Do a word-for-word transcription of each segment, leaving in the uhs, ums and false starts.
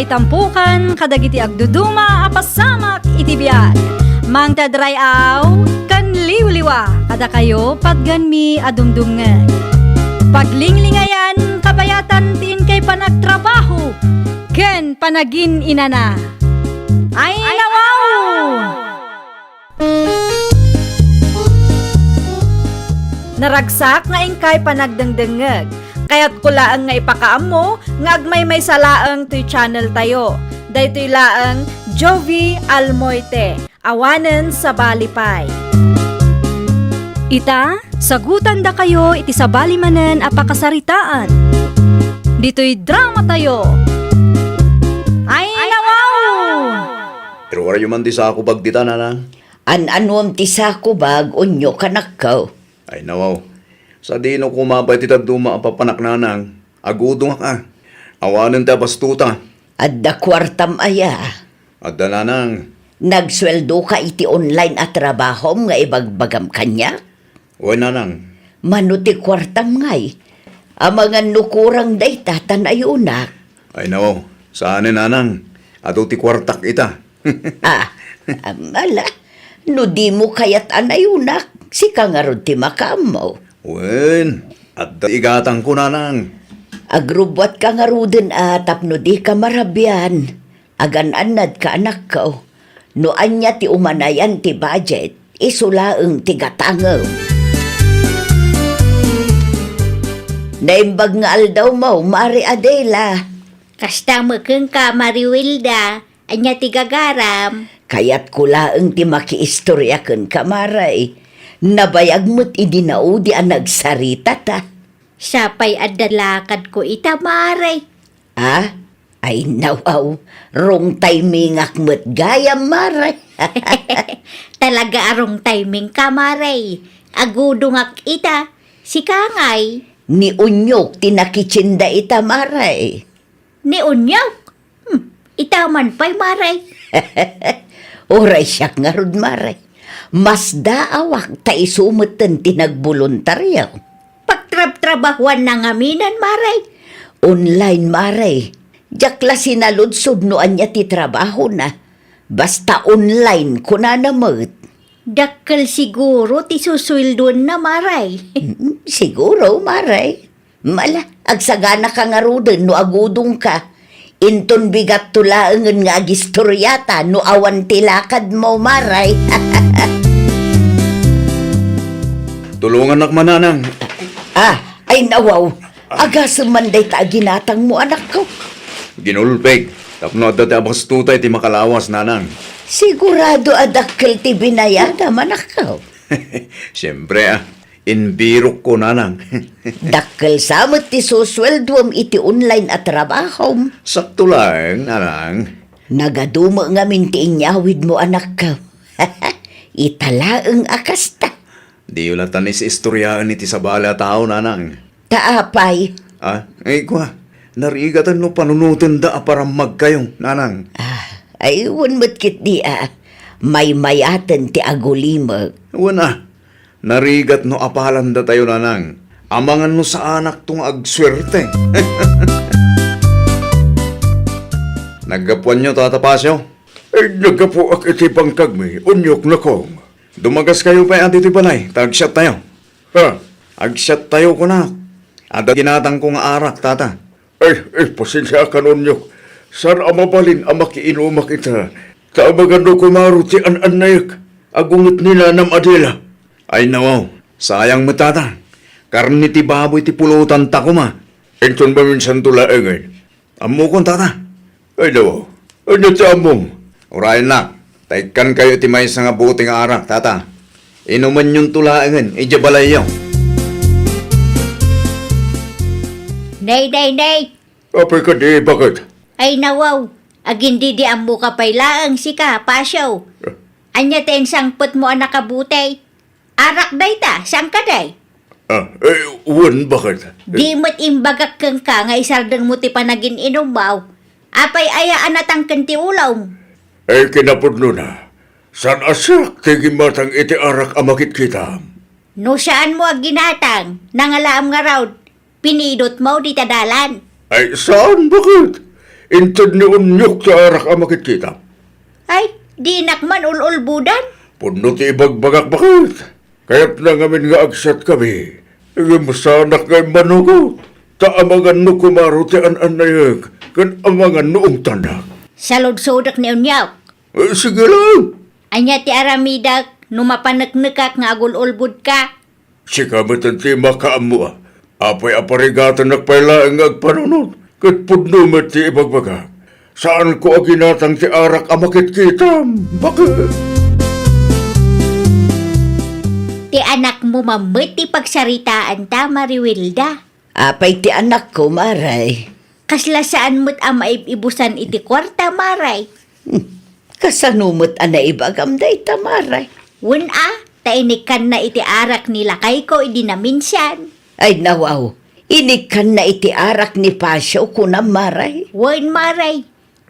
Itampukan kadagiti agduduma a pasamak iti biag. Mangted ray-aw ken liwliwa kadakayo patganmi a dumdumngeg. Paglinglingayan kabayatan ti inkay panagtrabaho ken panagin-inana. Ay, nawaw! Naragsak nga inkay panagdengdengngeg. Kayatko laeng nga ipakaammo nga agmaymaysa laeng toy channel tayo. Daytoy laeng Jovie Almoite, awanen sabali pay. Ita, sagutandakayo iti sabali manen a pakasaritaan. Ditoy drama tayo. Ay, nawaw! Iruaryo man ti sakubag dita, nanang. An-anuem ti sakubag, Onyok, anakko? Ay, nawaw. Sadino koma pay ti dadduma a papanak, nanang? Agudongak a. Awanen ti abastuta. Adda kuartam aya? Adda, nanang. Nagsueldoka iti online a trabahom nga ibagbagam kaniak? Wen, nanang. Mano ti kuartam ngay? Amangan no kurang dayta ta nayunak. Ay, nawaw. Saanen, nanang. Adu ti kuartak ita. Ah, am, ala. No dimo kayat a nayunak, sika ngarud ti makaammo. Wen, adda igatangko, nanang. Agrubbuatka ngaruden a tapno dika marabian. Agan-annadka, anakko. No ania ti umanayan ti budget, isu laeng ti gatangem. Naimbag nga aldawmo, Mare Adela. Kasta met kenka, Mare Wilda. Ania ti gagaram? Kayatko laeng ti makiistoria kenka, Mare. Nabayag met idi naudi a nagsaritata. Sapay adda lakadko ita, Mare. Ah? Ay, nawaw. Wrong timingak met gayam, Mare. Talaga a wrong timingka, Mare. Agudongak ita. Sika ngay? Ni Onyok ti nakitienda ita, Mare. Ni Onyok? Hmm, ita man pay, Mare. Uray siak ngarud, Mare. Masdaawak ta isu metten ti nagboluntario. Pagtrabtrabahuanna ngaminen, Mare? Online, Mare. Diak la sinaludsod no ania ti trabahona. Basta online, kunana met. Dakkel siguro ti susueldoenna, Mare. Mm, siguro, Mare. Mala, agsaganaka ngaruden no agudongka. Inton bigatto laengen nga agistoriata no awan ti lakadmo, Mare. Tulongannak man, nanang. Ah, ay nawaw. Agasem man dayta a ginatangmo, anakko. Ginulpig, tapno adda ti abastuta iti makalawas, nanang. Sigurado a dakkel ti binayadam, anakko. Siempre, ah. Imbirokko, nanang. Dakkel sa met ti susueldoem iti online a trabahom. Sakto laeng, nanang. Nagadu met ngamin ti inyawidmo, anakko. Ita laeng a kasta. Diyo latta isistoriaen iti sabali a tao, nanang. Ta apay? Ah, ay, kua, narigaten no panunotenda a parammagkayo, nanang. Ah, ay, wen met ketdi a. Maymayaten ti agulimek. Wen a, narigat no apalanda tayo, nanang. Amangan no saanakto nga agsuerte. Naggapuanyo, Tata Pasio? Ay, naggapuak iti bangkagmi, Onyok, nakong. Dumagaskayo pay adi ti balay, ta agsiattayo. Ha? Agsiattayo, kunak. Adda ginatangko nga arak, tata. Ay, ay, pasensiaakan, Onyok. Saan a mabalin a makiinumak ita. Ta amangan no kumaro ti an-annayek. Agunget ni nanam Adela. Ay, nawaw. Sayang met, tata. Karne ti baboy ti pulotanta koma. Inton maminsanto laengen. Ammokon, tata. Ay, daw. Ania ti ammom? Urayennak, ta ikkankayo iti maysa nga bote nga arak, tata. Inumenyonto laengen idiay balayyo. Nay, nay, nay! Apay kadi, baket? Ay, nawaw. Agindidiammoka pay laeng sika, Pasio. Eh. Ania ti insangpetmo a nakabote? Arak dayta, saan kadi? Ah, eh, wen, baket? Di met imbagak kenka nga isardengmo ti panagin-inummo. Apay aya a natangken ti ulom? Eh, kinapudnona, saan a siak ti gimmatang iti arak a makitkitam. No saanmo a ginatang, nangalaam ngarud. Pinidotmo dita dalan. Ay, saan, baket? Inted ni Onyok ti arak a makitkitam. Ay, dinak man ul-ulbodan. Pudno ti ibagbagak, baket. Kayatna ngamin nga agsiatkami. Ngem saanak nga immanugot. Ta amangan no kumaro ti an-annayek, ken amangan no ungtanak. Saludsodek ni Onyok. Eh, sige lang. Ania ti aramidek no mapaneknekak nga agul-ulbodka? Sika met ti makaammo a. Apay a parigatennak pay laeng nga agpanunot, ket pudno met ti ibagbagak. Saanko a ginatang ti arak a makitkitam. Baket. Ti anakmo man met ti pagsaritaanta, Mariwilda. Apay ti anakko, Maray? Kasla saan met a maib-ibusan iti kuarta, Maray. Hmm. Kasano met a naibagam dayta, Maray? Wen a, ta inikkanna iti arak ni lakayko idi naminsan. Ay, nawaw. Inikkanna iti arak ni Pasio, kunam, Maray? Wen, Maray.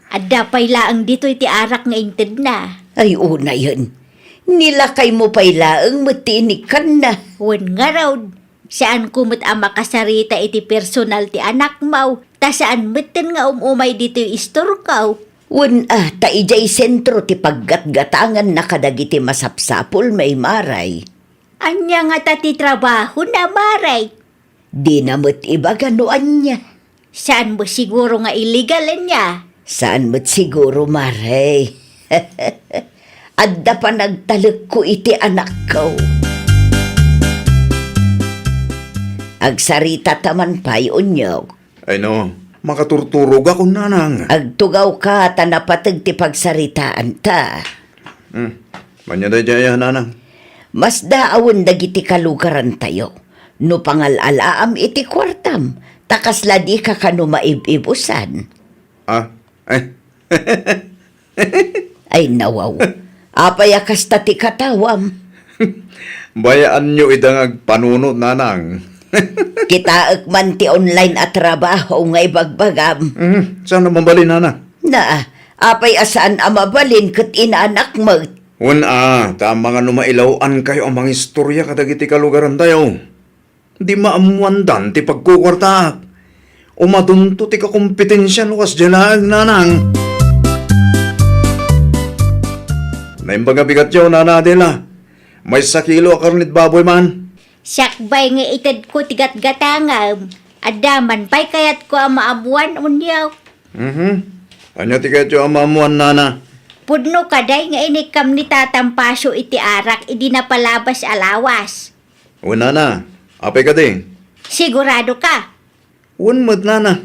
Adda pay laeng ditoy ti arak nga intedna. Ay, unayen. Ni lakaymo pay laeng met ti inikkanna. Wen ngarud, saanko met a makasarita iti personal ti anakmo, ta saan metten nga um-umay ditoy istorko. Wen a, ta idiay sentro ti paggatgatanganna kadagiti masapsapulmi, Maray. Ania ngata ti trabahona, Maray? Dina met ibaga no ania. Saan met siguro nga illegal, ania? Saan met siguro, Maray. Adda panagtalekko iti anakko. Agsaritata man pay, Onyok. Ay no, makaturturogak, Nanang. Agtugawka ta napateg ti pagsaritaanta. Hmm, ania daydiay, Nanang? Masdaawen dagiti kalugarantayo no pangal-alaam iti kuartam, ta kasla dika kano maib-ibusan. Ah, eh. Ay, nawaw. Apay a kasta ti katawam? Bayaanyo ida nga agpanunot, Nanang. Kitaek man ti online a trabaho nga ibagbagam. Mhm, saan a mabalin, Nana? Na, apay a saan a mabalin ket inaanak met? Wen a, ta amangan no mailaw-ankayo a mangistorya kadagiti kalugarantayo. Di maammoandan ti pagkukuartaak. Umadunto ti kakompetensia no kasdiay laeng, Nanang. Naimbag a bigatyo, Nana Adela. Maysa kilo a karned baboy man. Sakbay nga itedko ti gatgatangam, adda man pay kayatko a maammoan, Onyok. Mhm. Ania ti kayatyo a maammoan, Nana? Pudno kadi nga inikkam ni Tatam Pasio iti arak idi napalabas a lawas? Wen, Nana. Apay kadi? Sigurado ka? Wen met, Nana.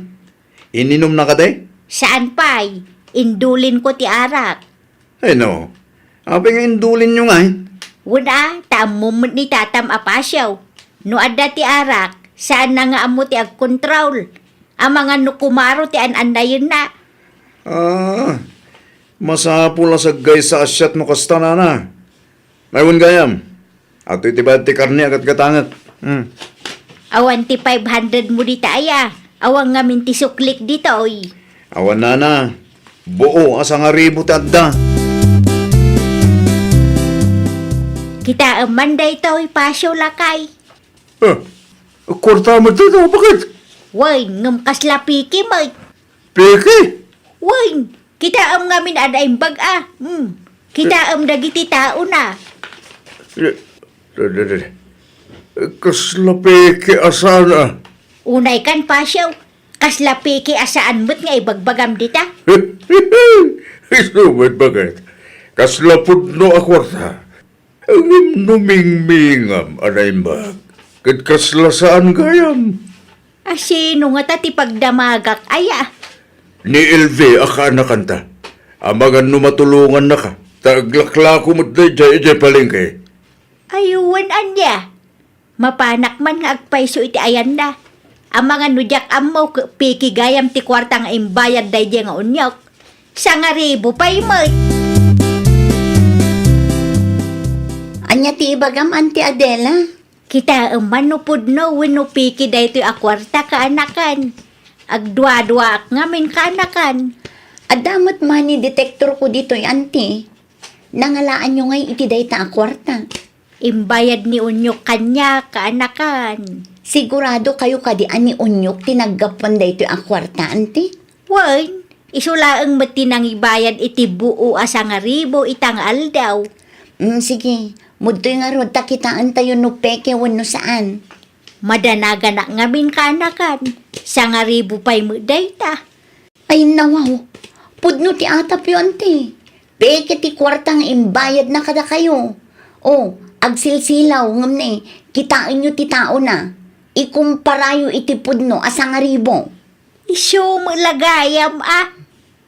Ininumna kadi? Saan pay. Indulinko ti arak. Ay no, apay nga indulinyo ngay? Wen a, ta ammom met ni Tatam a Pasio. No adda ti arak, saanna nga ammo ti agkontrol. Amangan no kumaro ti an-annayenna. Ah, masapul a saggaysa a siat no kasta, Nana. Ay, wen gayam. Adtoy ti bayad ti karne a gatgatangek. Hmm. Awan ti five hundred mo dita aya. Awan ngamin ti suklik ditoy. Awan, Nana. Buo a sangaribu ti adda. Kitaem man daytoy, Pasio, lakay. Eh, kuarta met dayta, baket? Wen, ngem kasla peke met. Peke? Wen, kitaem ngamin a naimbag a. Hmm. Kitaem dagiti taona. Eh, eh, eh, eh. Kasla peke a saan a. Unay kan, Pasio. Kasla peke a saan met nga ibagbagam dita. Isu met, baket. Kasla pudno a kuarta. Ngem no mingmingam a naimbag, ket kasla saan gayam. A sino ngata ti pagdamagak aya? Ni Elvi a kaanakanta. Amangan no matulongannaka, ta aglaklako met daydiay idiay palengke. Ay, wen ania? Mapanak man nga agpayso iti ayanna. Amangan no diak ammo, ke-, peke gayam ti kuarta nga imbayad daydiay nga onyok. Sangaribu pay met. Ania ti ibagam, Auntie Adela? Kitaem man no pudno wenno peke daytoy a kuarta, kaanakan. Agduaduaak ngamin, kaanakan. Adda met money detector ko ditoy, Auntie. Nangalaanyo ngay iti dayta a kuarta? Imbayad ni Onyok kaniak, kaanakan. Sigurado kayo kadi a ni Onyok ti naggapuan daytoy a kuarta, Auntie? Wen, Isu laeng met ti nangibayad iti buo a sangaribu ita nga aldaw. Mm, sige. Mudtoy ngarud ta kitaentayo no peke wenno saan. Madanaganak ngamin kanakan. Sangaribu pay met dayta. Ay, nawaw. Pudno ti atapyo, anti. Peke ti kuarta nga imbayadna kadakayo. O, agsilsilaw, ngem ne, kitaenyo ti taona. Ikumparayo iti pudno a sangaribu. Isu met la gayam a.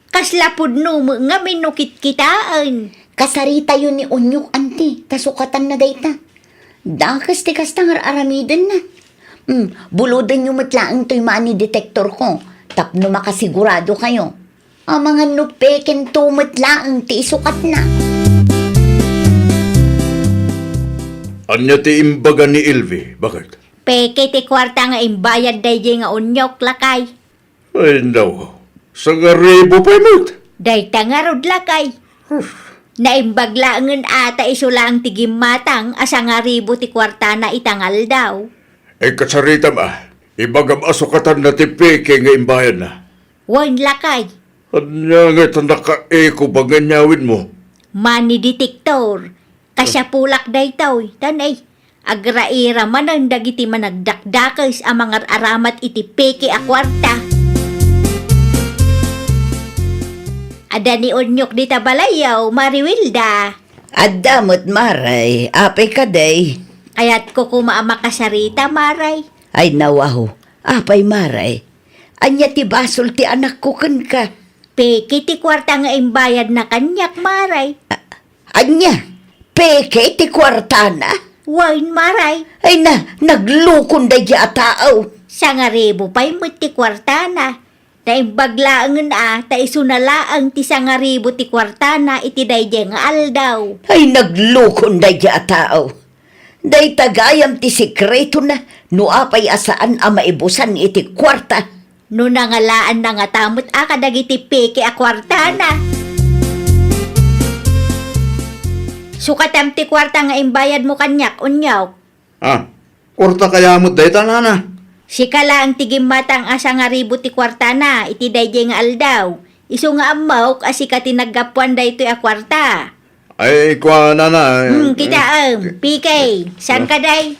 Kasla pudno met ngamin no kitkitaen. Kasaritayo ni Onyok, anti, ta sukatanna dayta. Dakes ti kasta nga ar-aramidenna. Hmm, bulodenyo met laeng toy money detector ko, tapno makasigurado kayo. Amangan no pekento met laeng ti isukatna. Ania ti imbaga ni Elvi, baket? Peke ti kuarta nga imbayad daydi nga Onyok, lakay. Ay, no. Sangaribu pay met. Dayta ngarud, lakay. Naimbag laengen a ta isu laeng ti gimmatang a sangaribu ti kuartana ita nga aldaw. E, kasaritam a, ibagam a sukatanna ti peke nga imbayadna. Wen, lakay. Ania nga ita nakaeko ba nga inyawidmo? Money detector. Kasiapulak daytoy, tan ay, agraira manen dagiti managdakdakes a mangar-aramat iti peke a kuarta. Adda ni Onyok dita balayyo, Mari Wilda. Adda met, Maray. Apay kadi? Kayatko koma a makasarita, Maray. Ay, nawaw. Apay, Maray? Ania ti basol ti anakko kenka? Peke ti kuarta nga imbayadna kaniak, Maray. A-, ania? Peke ti kuartana? Wen, Maray. Ay na, naglukon daydi a tao. Sangaribu pay met ti kuartana. Naimbag laengen a, ta isuna laeng ti sangaribu ti kuartana iti daydi nga aldaw. Ay, naglukon daydi a tao. Dayta gayam ti sekretona, no apay a saan a maibusan iti kuarta. No nangalaanna ngata met a kadagiti peke a kuartana. Sukatam ti kuarta nga imbayadmo kaniak, Onyok. Ah, kuarta kaya met dayta, nana? Sika laeng ti gimmatang a sangaribu ti kuartana iti daydi nga aldaw. Isu nga ammok a sika ti naggapuan daytoy a kuarta. Ay, kua, nana, eh, Hmm, kitaem, eh, peke. Saan ah? Kadi?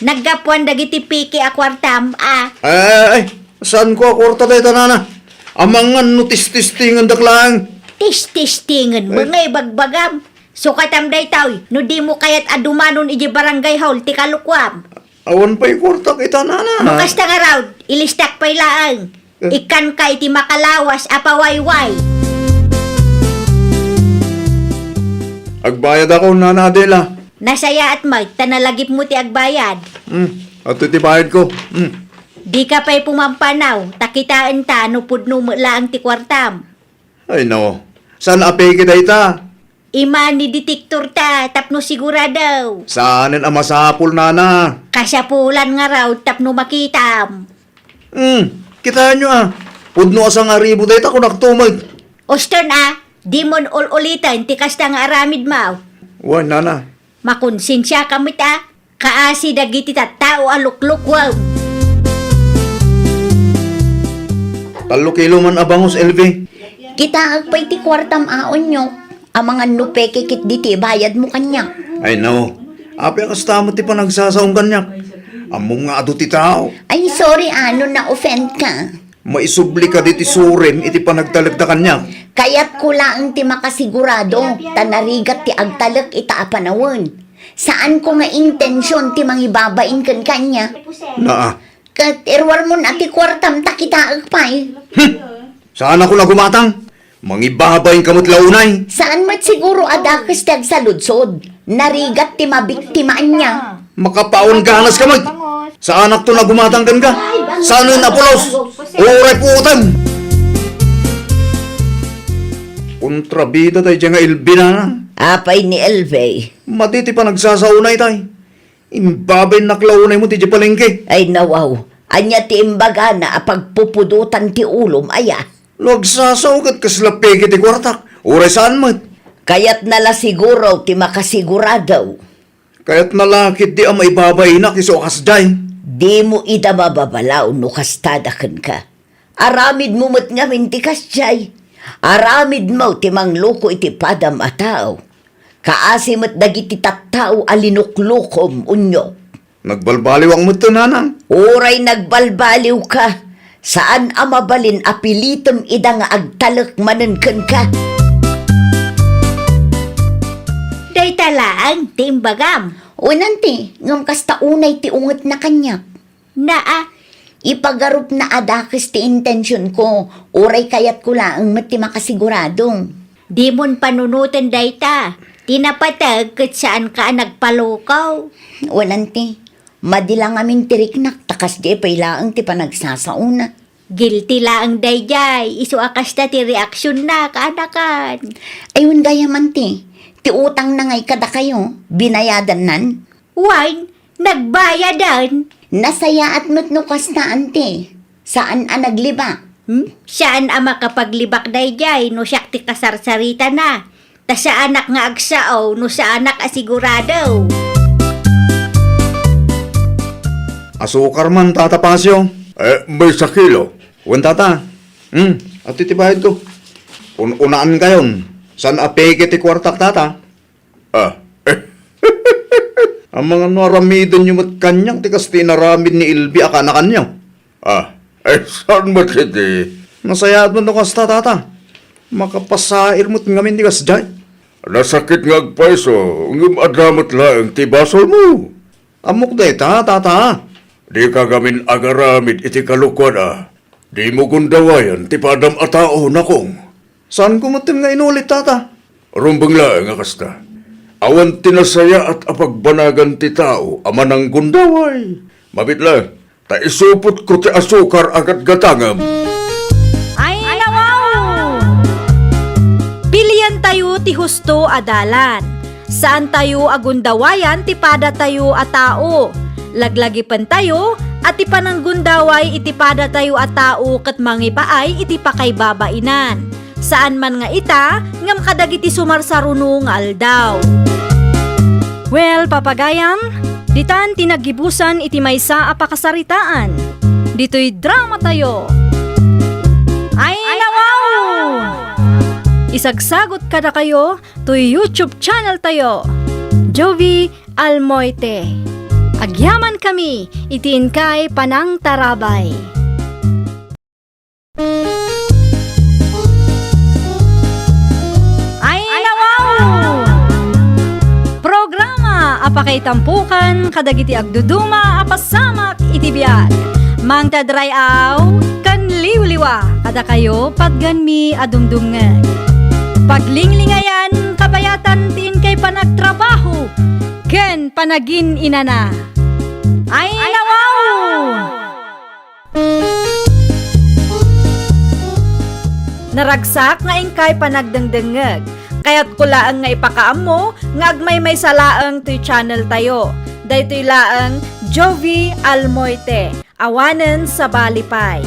Naggapuan dagiti peke a kuartam, a. Ay, ay, ay, saan ko a kuarta dayta, nana? Amangan no tististingendak laeng. Tististingenmo Eh. nga ibagbagam. Sukatam daytoy, no dimo kayat a dumanon idiay barangay hall ti kalukuam. Awan pay kuartak ita, nana. No kasta ngarud, ilistak pay laeng. Eh. Ikkanka iti makalawas a pawayway. Agbayadakon, nana Adela. Nasayaat met, ta nalagipmo ti agbayad. Hmm, adtoy ti bayadko. Hmm. Dika pay pumampanaw, ta kitaenta no pudno met laeng ti kuartam. Ay, no. Saan a peke dayta? I-money detector ta, tapno sigurado. Saanen a masapul, nana? Kasapulan ngarud tapno makitam. Hmm, kitaenyo a. Pudno a sangaribu dayta, kunak to met. Uston a, dimon ul-uliten ti kasta nga aramidmo. Wen, nana. Makonsensiaka met a, kaasi dagiti tattao a luklukuem. Tallo kilo man a bangus, Elvi. Kitaek pay ti kuartam a, Onyok. Amangan no peke ketdi ti ibayadmo kaniak. Ay, no. Apay a kasta met ti panagsasaom kaniak? Ammom nga adu ti tao. Ay, sorry a, no na-offend ka. Maisubli kadi ti surim iti panagtalekda kaniak? Kayatko laeng ti makasigurado, ta narigat ti agtalek ita a panawen. Saanko nga intension ti mangibabain ken kaniak. Naa. Ket iruarmon a ti kuartam ta kitaek pay. Hmm! Saanakon a gumatang? Mangibabainka met la unay. Saan met siguro a dakes ti agsaludsod. Narigat ti mabiktima ania. Makapaon ganas ka met. Saanakton a gumatang kenka. Saanen a pulos. Uray puotem. Kontrabida tay diay nga Elvi, nana. Apay ni Elvi? Madi ti panagsasaonay tay. Imbabainnak la unay met idiay palengke. Ay, nawaw. Ania ti imbagana a pagpupudotan ti ulom, aya? No agsasao ket kasla peke ti kuartak, uray saan met. Kayatna la siguro ti makasigurado. Kayatna la ketdi a maibabainak isu a kasdiay. Dimo ida mababalaw no kastada kenka. Aramidmo met ngamin ti kasdiay. Aramidmo ti mangloko iti padam a tao. Kaasi met dagiti tattao a linuklokom, unyok. Nagbalbaliwak met, nanang. Uray nagbalbaliwka, saan a mabalin a pilitem ida nga agtalek manen kenka. Dayta laeng ti imbagam. Wen, anti, ngem kasta unay ti ungetna kaniak. Naa, ipagarupna a dakes ti intensionko, uray kayatko laeng met ti makasigurado. Dimon panunoten dayta. Ti napateg ket saanka a nagpaloko. Wen, anti, madi la ngamin ti riknak ta kasdiay pay laeng ti panagsasaona. Guilty laeng daydiay, isu a kasta ti reaksionna, kaanakan. Ay, wen gayam, anti, ti utangna ngay kadakayo, binayadannan? Wen, nagbayadan. Nasayaat met no kasta, anti. Saan a naglibak. Hmm? Saan a makapaglibak daydiay no siak ti kasarsaritana. Ta saanak nga agsao no saanak a sigurado. Asukar man, Tata Pasio. Eh, maysa kilo. Wen, Tata. Hmm, adtoy ti bayadko. Un-, unaan kayon. Saan a peke ti kuartak, Tata? Ah. Amangan no aramidenyo met kaniak ti kas ti inaramid ni Elvi a kaanakanyo. Ah, ay, saan met iti? Nasayaat met no kasta, Tata. Makapasair met ngamin ti kasdiay. Nasakit nga agpayso, ngem adda met laeng ti basolmo. Ammok dayta, Tata. Dika ngamin agaramid iti kalokuan a. Dimo gundawayan ti padam a tao, nakong. Saanko metten nga inulit, Tata. Rumbeng laeng a kasta. Awan ti nasayaat a pagbanagan ti tao a mananggundaway. Mabit la, ta isupotko ti asukar a gatgatangem. Ay, nawaw! Pilientayo ti husto a dalan. Saantayo a gundawayan ti padatayo a tao. Laglagipentayo a ti pananggundaway iti padatayo a tao ket mangipaay iti pakaibabainan. Saan man nga ita, ngem kadagiti sumarsaruno nga aldaw. Well, papagayam, ditan ti naggibusan iti maysa a pakasaritaan. Ditoy dramatayo. Ay, nawaw! Isagsagot kadakayo toy YouTube channel tayo, Jovie Almoite. Agyamankami iti inkay panangtarabay. Ay, nawaw! Programa a pakaitampukan kadagiti agduduma a pasamak iti biag. Mangted ray-aw ken liwliwa kadakayo patgenmi a dumdumngeg. Paglinglingayan, kabayatan ti inkay panagtrabaho ken panagin-inana. Ay, nawaw! Naragsak nga inkay panagdengdengngeg. Kayatko laeng nga ipakaammo nga agmaymaysa laeng toy channel tayo. Daytoy laeng Jovie Almoite. Awanen sabali pay.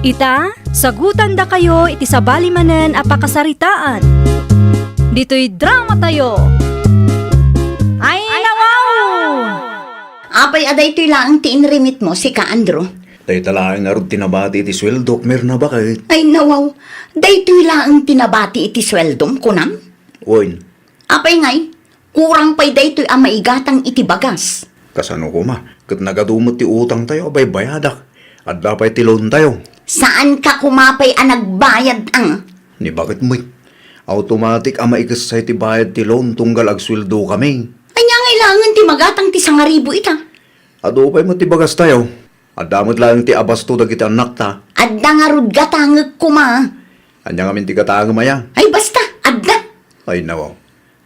Ita, sagutandakayo iti sabali manen a pakasaritaan. Ditoy dramatayo. Ay, nawaw! Apay a daytoy laeng ti inrimitmo, sika, Andrew? Dayta laeng ngarud ti nabati iti sueldok, Mirna, baket. Ay, nawaw. Daytoy laeng ti nabati iti sueldom, kunam? Wen. Apay ngay, kurang pay daytoy a maigatang iti bagas. Kasano koma? Ket nagadu met ti utangtayo a baybayadak. Adda pay ti loantayo. Saanka koma pay a nagbayad, a? Ni baket met. Automatic a maikessay ti bayad ti loan tunggal agsueldokami. Ania ngay laengen ti magatang ti sangaribu ita? Adu pay met ti bagastayo. Adda met laeng ti abasto dagiti annakta. Adda ngarud gatangek koma. Ania ngamin ti gatangem aya? Ay, basta, adda. Ay, nawaw.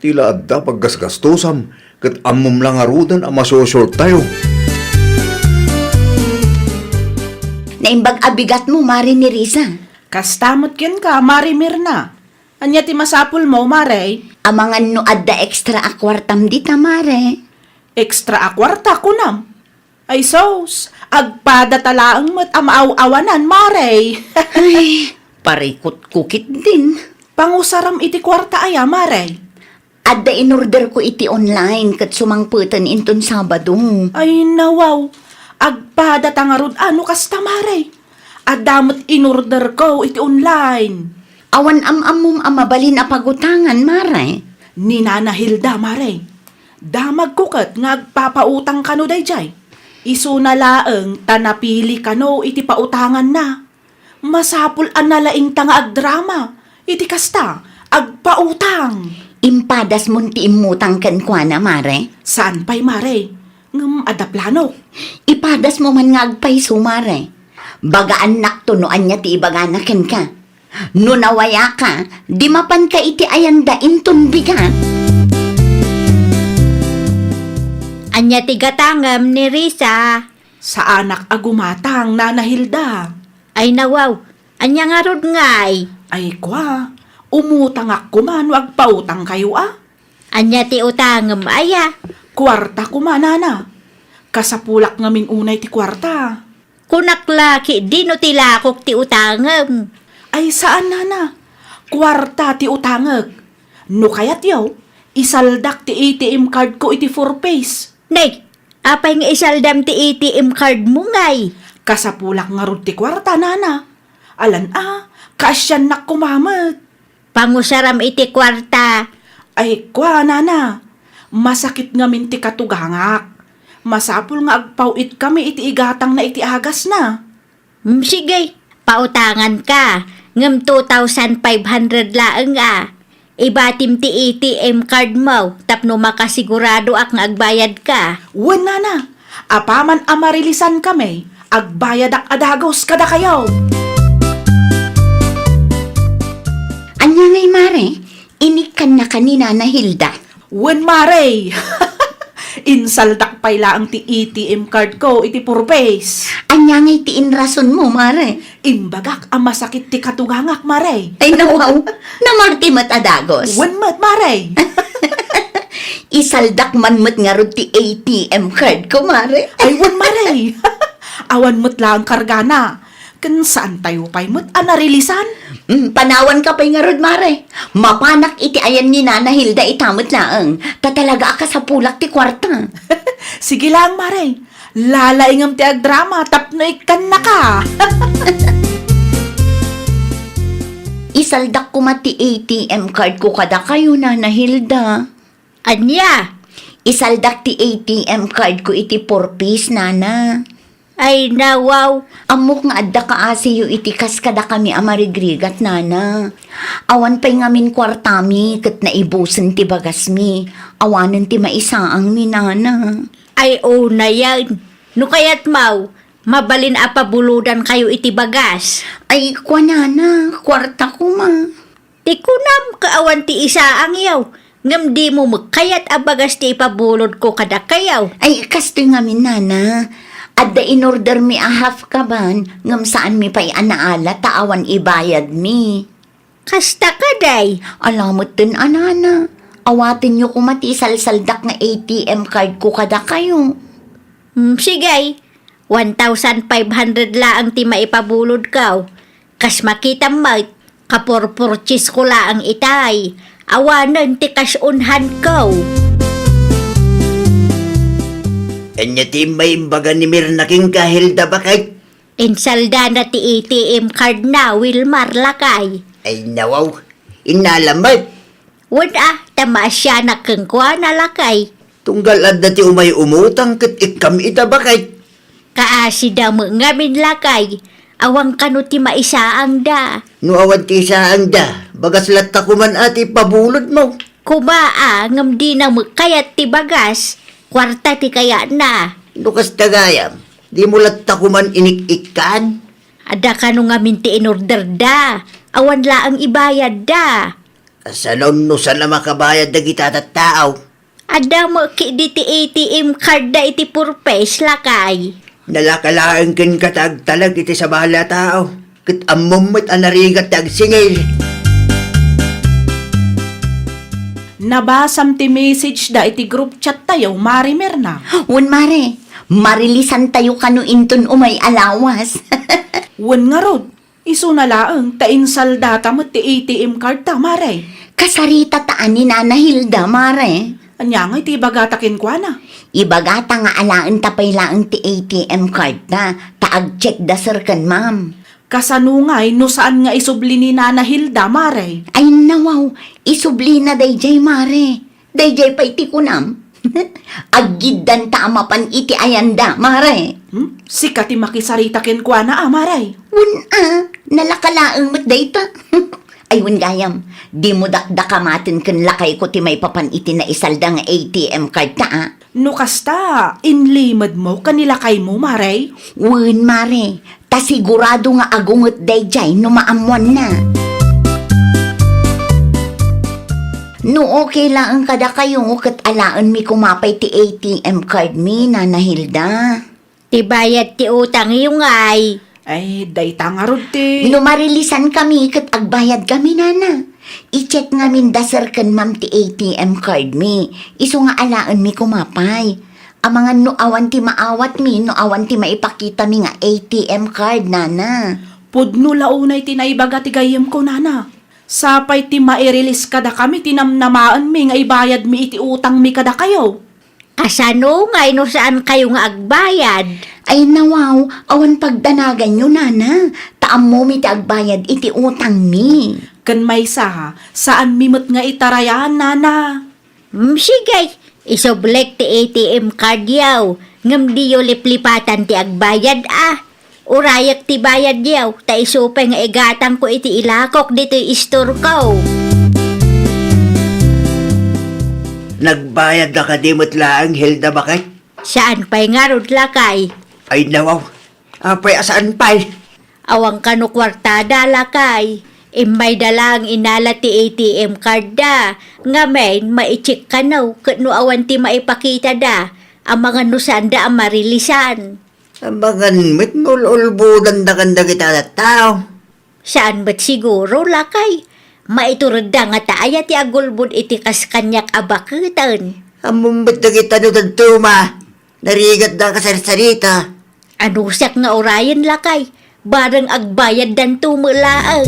Ti la adda paggasgastosam, ket ammom la ngaruden a masosortayo. Naimbag a bigatmo, Mare Nerissa. Kasta met kenka, Mare Mirna. Ania ti masapulmo, Mare? Amangan no adda extra a kuartam dita, Mare. Extra a kuarta, kunam? Ay sus, agpadata laeng met a maaw-awanan, Mare. Ay, parikutko ketdin. Pangusaram iti kuarta aya, Mare? Adda inorderko iti online ket sumangpeten inton Sabado. Ay, nawaw. Agpadata ngarud a no kasta, Mare. Adda met inorderko iti online. Awan am-ammom a mabalin a pagutangan, Mare? Ni Nana Hilda, Mare. Damagko ket nga agpapautang kano daydiay. Isuna laeng ta napili kano iti pautanganna. Masapul a nalaingta nga agdrama iti kasta, agpautang. Impadasmon ti immutang kenkuana, Mare? Saan pay, Mare. Ngem adda planok. Ipadasmo man nga agpayso, Mare. Bagaannakto no ania ti ibagana kenka. No nawayaka, di mapanka iti ayanda inton bigat. Ania ti gatangem ni Risa? Saanak a gumatang, Nana Hilda. Ay nawaw, ania ngarud ngay? Ay kua, umutangak koma no agpautangkayo a. Ania ti utangem aya? Kuarta koma, Nana. Kasapulak ngamin unay ti kuarta. Kunak la ketdin no ti lakok ti utangem. Ay saan, Nana. Kuarta ti utangek. No kayatyo, isaldak ti A T M card ko iti Four Ps. Nay, apay nga isaldam ti A T M card mo ngay? Kasapulak ngarud ti kuarta, Nana. Alan a, kaasiannak koma met. Pangusaram iti kuarta. Ay, kua, Nana. Masakit ngamin ti katugangak. Masapul nga agpaw-itkami iti igatangna iti agasna. Mm, sige, pautanganka. Ngem two thousand five hundred laeng a. Ibatim ti A T M card mo tapno makasiguradoak nga agbayadka. Wen, Nana. Apaman a marilisankami, agbayadak a dagus kadakayo. Ania ngay, Mare? Inikkannaka ni Nana Hilda? Wen, Mare. Insaldak pay laeng ti A T M card ko iti Four Ps. Ania ngay ti inrasonmo, Mare? Imbagak a masakit ti katugangak, Mare. Ay, nawaw. Namati met a dagus. Wen met, Mare. Isaldak man met ngarud ti A T M card ko, Mare. Ay, wen, Mare. Awan met laeng kargana. Ken saantayo pay met a narilisan? Mm, panawanka pay ngarud, Mare. Mapanak iti ayan ni Nana Hilda ita met laeng. Ta talaga a kasapulak ti kuarta. Sige laeng, Mare. Lalaingem ti agdrama tapno ikkannaka. Isaldak koma ti A T M card ko kadakayo, Nana Hilda. Ania? Isaldak ti A T M card ko iti Four Ps, Nana. Ay, nawaw. Ammok nga adda kaasiyo iti kas kadakami a marigrigat, Nana. Awan pay ngamin kuartami ket naibusen ti bagasmi. Awanen ti maisaangmi, Nana. Ay, unayen. No kayatmo, mabalin a pabulodankayo iti bagas. Ay, kua, Nana, kuarta koma. Ti kunam, kaawan ti isaangyo, ngem dimo met kayat a bagas ti ipabulodko kadakayo. Ay, kastoy ngamin, Nana. Adda inordermi a half kaban, ngem saanmi pay a naala ta awan ibayadmi. Kasta kadi? Ala metten a, Nana. Awatenyo koma ti isalsaldak nga A T M card ko kadakayo. Hmm, sige. One thousand five hundred laeng ti maipabulodko. Kas makitam met, kapurpurchase ko laeng itay. Awanen ti kas-onhanko. Ania ti imbaga ni Mirna kenka, Hilda, baket? Insaldana ti A T M card na, Wilmar, lakay. Ay, nawaw. Innala met. Wen a, ta maasianak kenkuana, lakay. Tunggal adda ti umay umutang ket ikkam ita, baket. Kaasida met ngamin, lakay. Awan kano ti maisaangda. No awan ti isaangda, bagas latta koman a ti ipabulodmo. Koma a, ngem dina met kayat ti bagas. Kuarta ti kayatna. No kasta gayam, dimo latta koman inik-ikkan? Adda kano ngamin ti inorderda. Awan laeng ibayadda. Kasano no saan a makabayad dagita tattao? Adda met ketdi ti A T M card da iti Four Ps, lakay. Nalaka laeng kenka ta agtalek iti sabali a tao. Ket ammom met a narigat ti agsingil. Nabasam ti message da iti group chat tayo, Mare Mirna. Wen, Mare. Marilisan tayo kano inton umay a lawas. Wen ngarud. Isuna laeng ta insaldata met ti A T M card ta, Mare. Kasarita ta a ni Nana Hilda, Mare. Ania ngay ti ibagata kenkuana? Ibagata nga alaen ta pay laeng ti A T M card ta, ta ag-check da sir ken ma'am. Kasano ngay no saan nga isubli ni Nana Hilda, Mare? Ay, nawaw, isublina dayjay, Mare. Dayjay pay ti kunam. Aggiddanta a mapan iti ayanda, Mare. Hmm? Sika ti makisarita kenkuana a, Mare? Wen a, nalaka laeng met dayta. Ay, wen gayam, dimo dakdakamaten ken lakayko ti maipapan iti naisalda nga A T M card ta, a? No kasta, inlimedmo ken ni lakaymo, Mare? Wen, Mare, ta sigurado nga agunget dayjay no maammoanna. No okay laeng kadakayo, ket alaenmi koma pay ti A T M card mi, Nana Hilda. Ti bayad ti utangyo ngay. Ay, dayta ngarud ti No marilisan kami ket agbayad kami, Nana. I-check ngamin da sir ken ma'am ti A T M card mi. Isu nga alaenmi koma pay. Amangan no awan ti maawatmi, no awan ti maipakitami nga A T M card, Nana. Pudno la unay ti naibaga ti gayyemko, Nana. Sapay ti mairilis kadakami ti namnamaenmi nga ibayadmi iti utangmi kadakayo. Kasano ngay no saan kayo nga agbayad? Ay, nawaw, awan pagdanaganyo, Nana, ta ammomi ti agbayad iti utangmi. Ken maysa, saanmi met nga itarayan, Nana. Hmm, sige, isublek ti A T M card yaw, ngem diyo liplipatan ti agbayad, a. Urayek ti bayadyo, ta isu pay nga igatangko iti ilakok ditoy istorko. Nagbayadda kadi met laeng, Hilda, baket? Saan pay ngarud, lakay. Ay, nawaw. Apay a saan pay? Awan kano kuartada, lakay. Immayda laeng inala ti A T M cardda. Ngamin, maicheck kano ket no awan ti maipakitada, amangan no saanda a marilisan. Amangan met no ulbodanda ken dagita a tattao. Saan met siguro, lakay. Maituredda nga ta aya ti agulbod iti kas kaniak a baketen. Ammom met dagita no dadduma. Narigatda a kasarsarita. Anusiak nga urayen, lakay. Bareng agbayaddanto met laeng.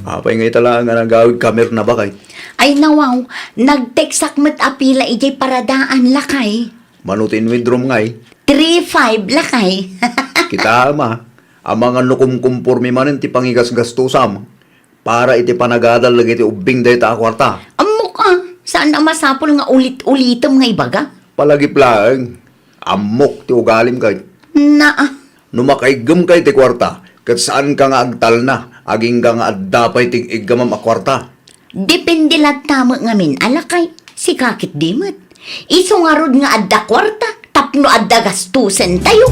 Apay nga ita laeng a nagawid ka, Mirna, baket? Ay, nawaw, nag-textak met a pila idiay paradaan, lakay. Mano ti inwithdraw ngay? Three five, lakay. Kitaem a, amangan no kumkumpormi manen ti pangigasgastusam para iti panagadal dagiti ubbing dayta a kuarta. Ammok a, saan a masapul nga ulit-ulitem nga ibaga? Palagip laeng, ammok ti ugalim ket. Naa. No makaiggem kay ti kuarta, ket saanka nga agtalna, agingga nga adda pay ti iggamam a kuarta. Depende latta met ngamin a lakay, sika ketdi met. Isu ngarud nga adda kuarta tapno adda gastusentayo.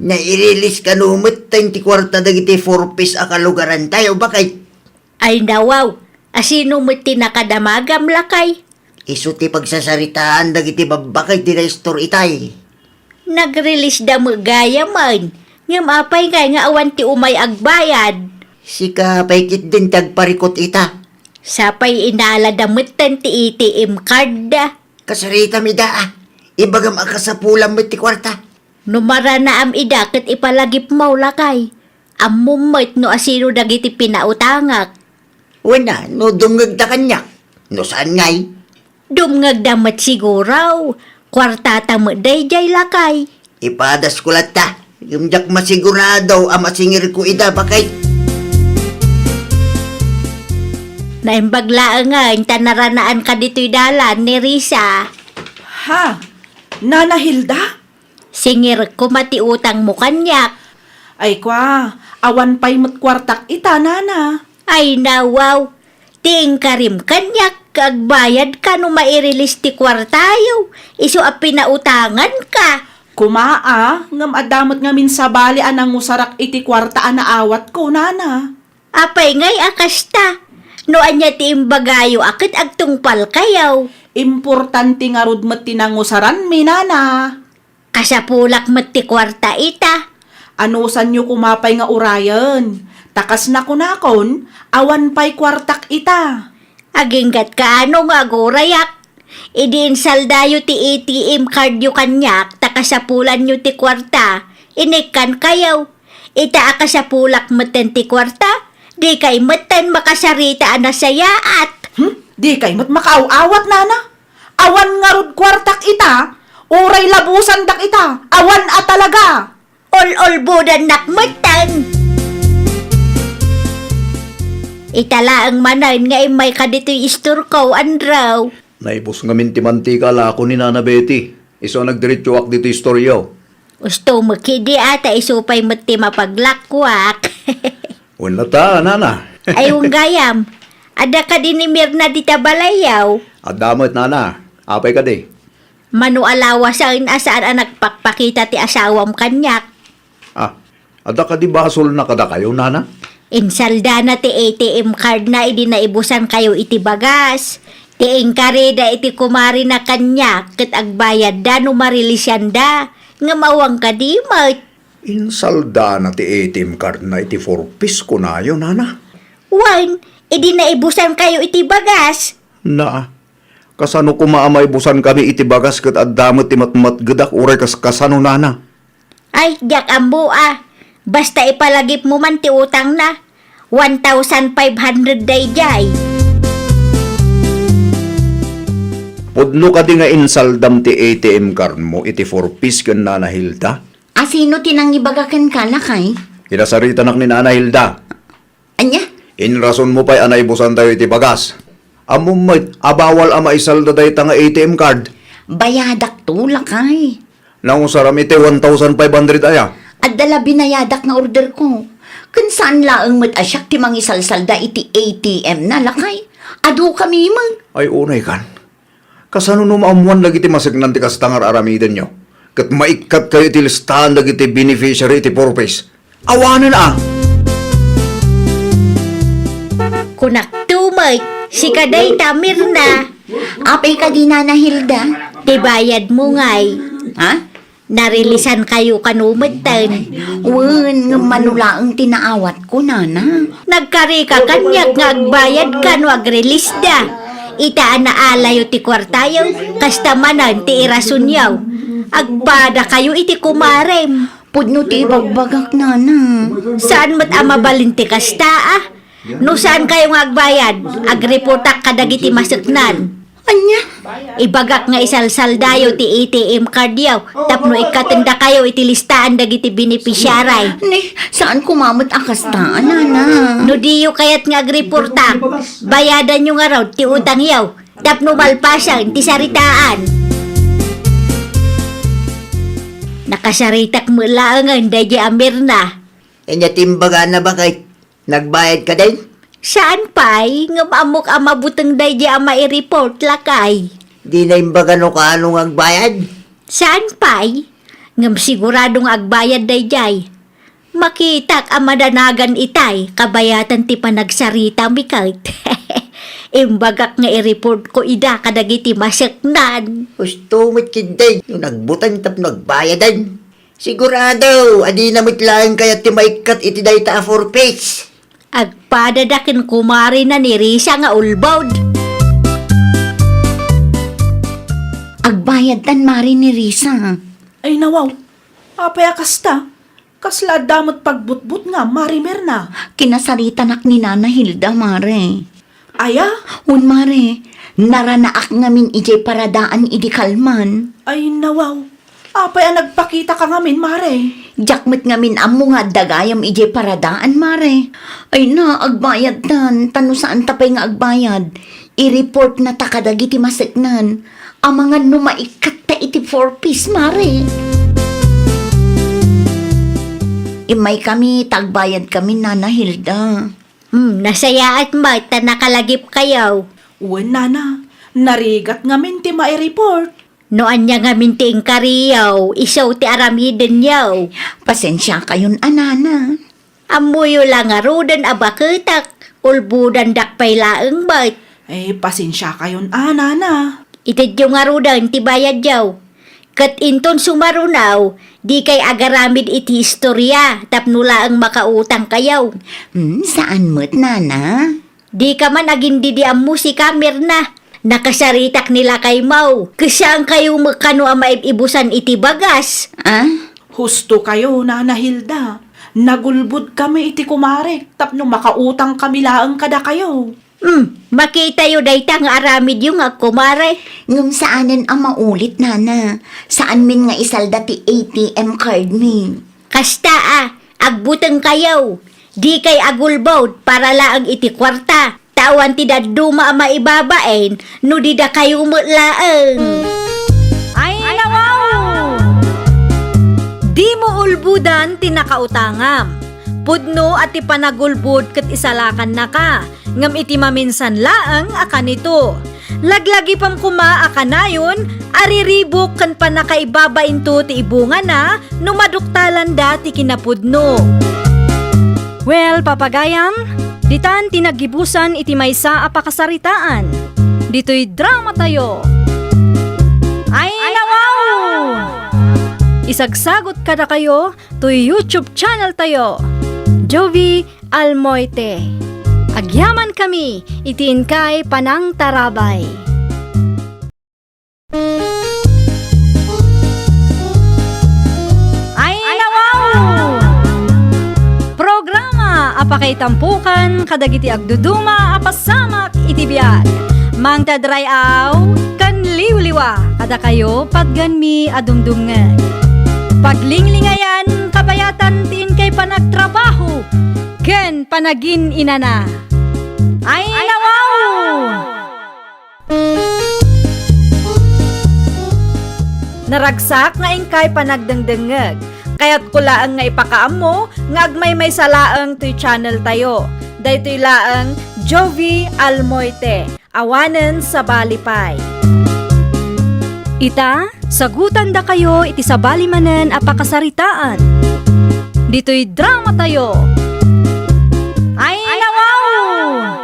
Nairilis kano metten ti kuarta dagiti four Ps a kalugarantayo, baket? Ay, nawaw, asino met ti nakadamagam, lakay? Isu ti pagsasaritaan dagiti babbakay ti naistor itay. Nagrilisda met gayamen, ngem apay ngay nga awan ti umay agbayad? Sika pay ketdin ti agparikut ita. Sapay inalada metten ti A T M card. Kasaritam ida a. Ibagam a kasapulam met ti kuarta. No maranaam ida ket ipalagipmo, lakay. Ammom met no asino dagiti pinautangak. Wen a, no dumngegda kaniak. No saan ngay? Dumngegda met siguro. Kuartata met daydiay, lakay. Ipadasko latta. Ngem diak masigurado a masingirko ida, baket. Naimbag laengen ta naranaanka ditoy dalan ni Risa. Ha? Nana Hilda? Singirek koma ti utangmo kaniak. Ay kua, awan pay met kuartak ita, nana. Ay, nawaw. Ti inkarim kaniak, agbayadka no mairilis ti kuartayo, isu a pinautanganka. Koma a, ngem adda met ngamin sabali a nangusarak iti kuarta a naawatko, nana. Apay ngay a kasta? No ania ti imbagayo a ket agtungpalkayo? Importante ngarud met ti nangusaranmi, nana. Kasapulak met ti kuarta ita. Anusanyo koma pay nga urayen. Ta kas nakunakon, awan pay kuartak ita. Agingga't kaano nga agurayak? Idi insaldayo ti A T M cardyo kaniak ta kasapulanyo ti kuarta, inikkankayo. Ita a kasapulak metten ti kuarta, dikay metten makasarita a nasayaat. Hmm? Dikay met makaaw-awat, nana? Awan ngarud kuartak ita? Uray labusandak ita, awan a talaga. Ol-olbudannak metten. Ita laeng manen nga immayka ditoy istorko, Andrew. Naibus ngamin ti mantika a lako ni Nana Betty. Isu a nagdiretsoak ditoy istoryo. Usto met ketdi a ta isu pay met ti mapaglakkuak. Wen latta, Nana. Ay, wen gayam. Adda kadi ni Mirna dita balayyo? Adda met, Nana. Apay kadi? Mano a lawasen a saan a nagpakpakita ti asawam kaniak? Ah, adda kadi basolna kadakayo, Nana? Insaldana ti A T M cardna idi naibusankayo iti bagas. Ti inkarida iti kumarina kaniak ket agbayadda no marilisianda. Ngem awan kadi met. Insaldana ti A T M cardna iti Four Ps, kunayo, Nana? Wen, idi naibusankayo iti bagas. Na, kasano koma a maibusankami iti bagas ket adda met ti matmatgedak uray kas-, kasano, Nana? Ay, diak ammo a. Basta ipalagipmo man ti utangna. One thousand five hundred daydiay. Pudno kadi nga insaldam ti A T M cardmo iti Four Ps ken Nana Hilda? A sino ti nangibaga kenka, lakay? Kinasaritanak ni Nana Hilda. Ania? Inrasonmo pay a naibusantayo iti bagas. Ammom met a bawal a maisalda dayta nga A T M card. Bayadakto, lakay. Nausaram iti one thousand five hundred aya? Adda la binayadak nga orderko. Ken saan laeng met a siak ti mangisalsalda iti A T M na, lakay. Adu kami met. Ay, unay kan. Kasano no maammoan dagiti maseknan ti kasta nga ar-aramidenyo? Ket maikkatkayo iti listaan dagiti beneficiary iti Four Ps? Awanen a! Kunakto met, sika dayta, Mirna. Apay kadi, Nana Hilda? Ti bayadmo ngay. Ha? Narilisankayo kano metten. Wen, ngem mano laeng ti naawatko, Nana. Nagkarika kaniak nga agbayadka no agrilisda. Ita a naalayo ti kuartayo, kasta manen ti irasonyo. Agpadakayo iti kumarem. Pudno ti ibagbagak, Nana. Saan met a mabalin ti kasta, a? No saankayo nga agbayad, agreportak kadagiti maseknan. Ania? Ibagak nga isalsaldayo ti A T M cardyo tapno ikkatendakayo iti listaan dagiti beneficiary. Ni, saan koma met a kasta, Nana? No diyo kayat nga agreportak, bayadanyo ngarud ti utangyo tapno malpasen ti saritaan. Nakasaritak met laengen daydiay a Mirna. Ania ti imbagana, baket? Nagbayad kadi? Saan pay, ngem ammok a mabuteng daydiay a maireport, lakay. Dina imbaga no kaano nga agbayad? Saan pay, ngem sigurado nga agbayad daydiay. Makitak a madanagan itay kabayatan ti panagsarita, miket. Imbagak nga ireport ko ida kadagiti maseknan. Husto met ketdi no nagbuteng tapno agbayadan. Sigurado, adina met laeng kayat ti maikkat iti dayta a Four Ps. Agpadada ken kumarina ni Risa nga ulbod. Agbayadtan, mare, ni Risa. Ay, nawaw. Apay a kasta? Kasla adda met pagbutbutngam, Mare Mirna? Kinasaritanak ni Nana Hilda, mare. Aya? Wen, mare. Naranaak ngamin idiay paradaan idi kalman. Ay, nawaw. Apay a nagpakitaka ngamin, mare? Diak met ngamin ammo nga adda gayam idiay paradaan, mare. Ay na, agbayadtan, ta no saanta pay nga agbayad, ireport nata kadagiti maseknan. Amangan no maikkatta iti Four Ps, mare. Immaykami, ta agbayadkami, Nana Hilda. Hmm, nasayaat met ta nakalagipkayo. Wen, Nana, narigat ngamin ti maireport. No ania ngamin ti inkariyo, isu ti aramidenyo. Pasensiakayon a, Nana. Ammoyo la ngaruden a baketak, ulbodandak pay laeng met. Eh, pasensiakayon a, Nana. Itedyo ngaruden ti bayadyo. Ket inton sumaruno, dikay agaramid iti historia tapno laeng makautangkayo. Hmm, saan met, Nana? Dika man agindidi ammo sika, Mirna. Nakasaritak ni lakaymo. Ket saankayo met kano a maib-ibusan iti bagas. Ah? Hustokayo, Nana Hilda. Nagulbodkami iti kumarek tapno makautangkami laeng kadakayo. Hmm, makitayo dayta nga aramidyo nga agkumare. Ngem saanen a maulit, nana. Saanmin nga isalda ti A T M card mi. Kasta a, agbutengkayo. Dikay agulbod para laeng iti kuarta. Ta awan ti dadduma a maibabain no di dakayo met laeng. Ay, nawaw! Dimo ulbodan ti nakautangam. Pudno a ti panagulbod ket isalakannaka, ngem iti maminsan laeng a kanito. Laglagipem koma a kanayon a riribuk ken pannakaibabainto ti ibungana no maduktalanda ti kinapudno. Well, papagayam, ditan ti naggibusan iti maysa a pakasaritaan. Ditoy dramatayo. Ay, nawaw! Isagsagot kadakayo toy YouTube channel tayo, Jovie Almoite. Agyaman kami iti inkay panangtarabay. Ay, nawaw! Programa a pakaitampukan kadagiti agduduma a pasamak iti biag. Mangted ray-aw ken liwliwa kadakayo patgenmi a dumdumngeg. Paglinglingayan, kabayatan ti inkay panagtrabaho ken panagin-inana. Ay, nawaw! Naragsak nga inkay panagdengdengngeg. Kayatko laeng nga ipakaammo nga agmaymaysa laeng toy channel tayo. Daytoy laeng Jovie Almoite, awanen sabali pay. Ita, sagutandakayo iti sabali manen a pakasaritaan. Ditoy dramatayo. Ay, nawaw!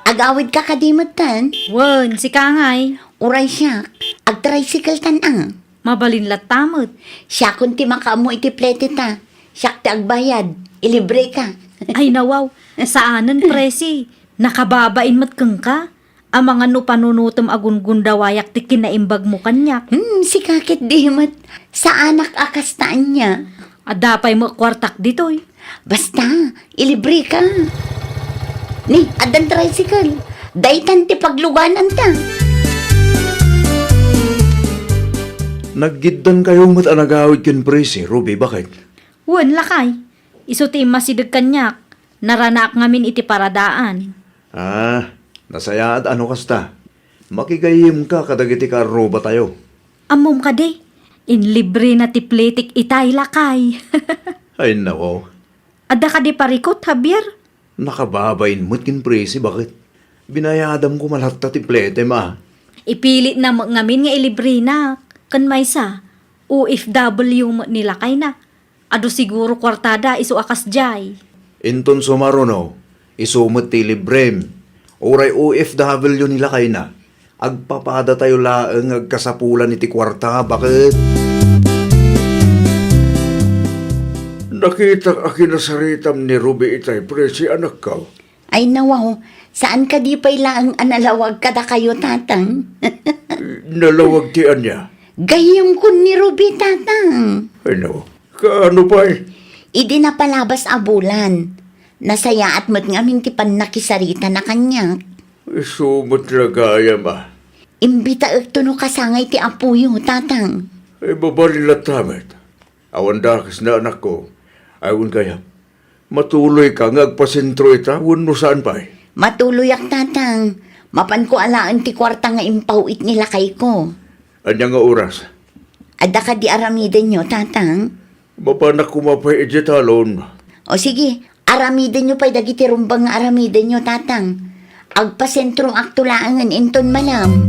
Agawidka kadi metten? Wen, sika ngay. Uray siak, agtricycle-tan a. Mabalin latta met. Siakon ti makaammo iti plete ta. Siak ti agbayad. Ilibreka. Ay, nawaw. Saanen, Presi. Nakababain met kenka. Amangan no panunotem a gungundawayak ti kinaimbagmo kaniak. Hmm, sika ketdi met. Saanak a kasta ania. Adda pay met kuartak ditoy. Basta, ilibreka. Ni, addan tricycle. Daytan ti paglugananta. Naggiddankayo met a nagawid ken Presi, Ruby, baket? Wen, lakay. Isu ti immasideg kaniak. Naranaak ngamin iti paradaan. Ah, nasayaat a no kasta. Makigayyemka kadagiti kaarrubatayo. Ammom kadi, inlibrena ti pletek itay, lakay. Ay, nako. Adda kadi parikut, Javier? Nakababain met ken Presi, baket? Binayadam koma latta ti pletem a. Ipilitna met ngamin nga ilibrenak. Ken maysa, O F W met ni lakayna. Adu siguro kuartada isu a kasdiay. Inton sumaruno, isu met ti librem. Uray O F W ni lakayna, agpapadatayo laeng nga agkasapulan iti kuarta, baket? Nakitak a kinasaritam ni Ruby itay, Presi, anakko. Ay, nawaw, saan kadi pay laeng a nalawag kadakayo, Tatang? Nalawag ti ania? Gayyemkon ni Ruby, Tatang. Ay, nawaw. Kaano pay? Idi napalabas a bulan, nasayaat met ngamin ti pannakisaritana kaniak. Isu met la gayam a. Imbitaekto no kasangay ti apoyo, Tatang. Ay, mabalin latta met. Awan dakesna, anakko. Ay, wen gayam. Matuloyka nga agpasentro ita wenno saan pay? Matuloyak, Tatang. Mapanko alaen ti kuarta nga impaw-it ni lakayko. Ania nga oras? Adda kadi aramidenyo, Tatang? Mapanak koma pay idiay talon. O sige, aramidenyo pay dagiti rumbeng nga aramidenyo, Tatang. Agpasentroakto laengen inton malem.